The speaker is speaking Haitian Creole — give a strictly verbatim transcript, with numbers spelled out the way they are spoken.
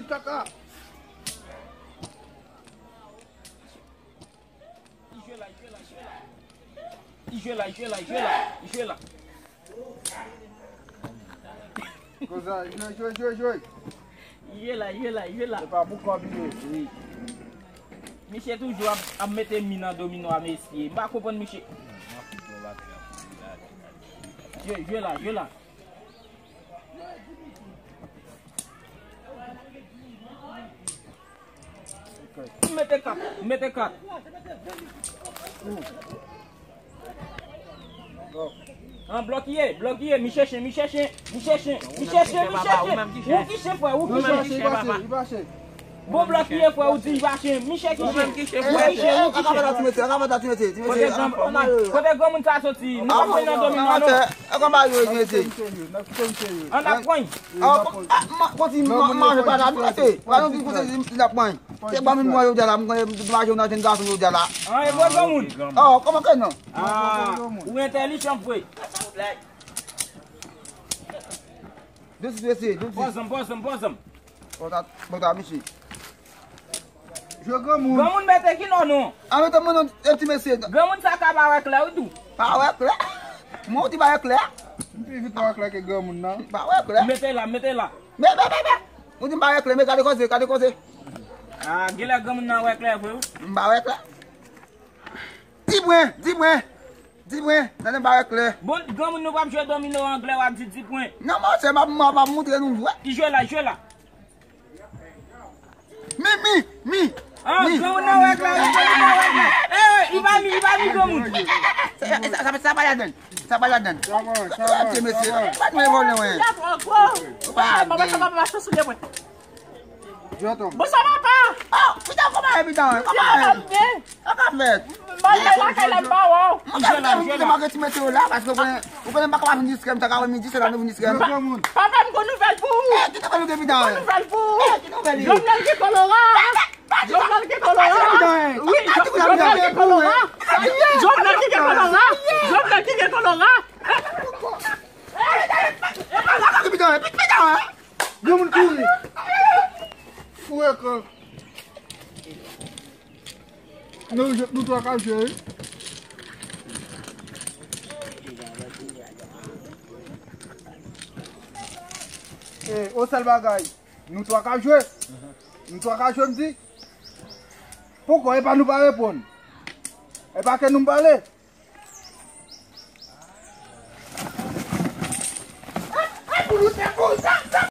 Kaka. Li jwe la, li jwe la, li jwe la. Li jwe la, li jwe la, li jwe la, li jwe la. Koza, jwe, jwe, jwe, jwe. Li jwe la, li jwe la, li jwe la. Se pa pou kòb li ye. Wi. Misye toujou ap, ap mete mi nan domino a, mesye. M pa konprann misye. Jwe, jwe la, jwe la. M mete kat, m mete kat. An blòk ye, blòk ye, mi chèche, mi chèche, mi chèche, mi chèche, mi chèche. Ou ki chen, frè, ou ki chen. Bon blòk ye, frè, ou di va chen, mi chèche, ki chen. Ou ki chen, ou ki chen. Kote granmoun, kote granmoun sa soti? Nou pa pran nan domino, non. An ap pran. Konti manje pa la, nou mete. Pa nou di kote li ap pran. Se ban moun mwen yo de la, mwen konnen manje nan jèn gason yo de la. An, e bon granmoun. Oh, kòman ke non? Ah, ou entèlijan vre. Dousi, dousi, dousi. Pòz anm, pòz anm, pòz anm. Bon ta, bon ta, misye. Jwe granmoun. Granmoun mete ki non nou? A mete mwen non, e ti mesye. Granmoun sa ka pa wè klè wi tou. Pa wè klè? Mwen ou di pa wè klè? M pi vit pa wè klè ke granmoun nan. Pa wè klè? Mete la, mete la. Men, men, men, men. Ou di m pa wè klè, men gade koze, gade koze. Ah, genlè granmoun nan wè klè vre wi. M pa wè klè. Di mwen, di mwen. Di mwen, tande m pa wè klè. Bon, granmoun nou p ap jwe domino anglè, w ap di di pwen. Non, monchè, m ap, m ap, m ap montre nou vre. Li jwe la, li jwe la. Mi, mi, mi. Ah, mi. Granmoun nan wè klè, granmoun nan wè klè. Eh, li pa mi, li pa mi granmoun. Sa, sa, sa, sa pa ladann. Sa pa ladann. Sa pa, sa pa. Mesye, pa t mwen vòlè, wen. Ou pa gen. Bon, sa va pa? Oh, pita, kòman e pita, wen? Kòman e? Sa ka fèt? Mwen lakay la, m pa wè w. Mwen ka, mwen ka, mwen ka ti mete yo la, paske ou konnen, ou konnen m pa kapab vin jiskrè m, ta ka wè midi, se la nou vin jiskrè m. Papa, m gon nouvèl pou ou. Eh, ki nouvèl ou gen, pita, wen? Gon nouvèl pou ou. Eh, ki nouvèl ou? Jovenel gen kolera. Jovenel gen kolera. Wi, Jovenel gen kolera. Jovenel ki gen kolera. Jovenel ki gen kolera. Pita, wen, pita, wen. Granmoun kouri. Fou ekran. Nou, nou twa ka jwe, wi. E, o sèl bagay, nou twa ka jwe. Nou twa ka jwe, m di. Poukò e pa nou pa reponn? E pa ke nou pale?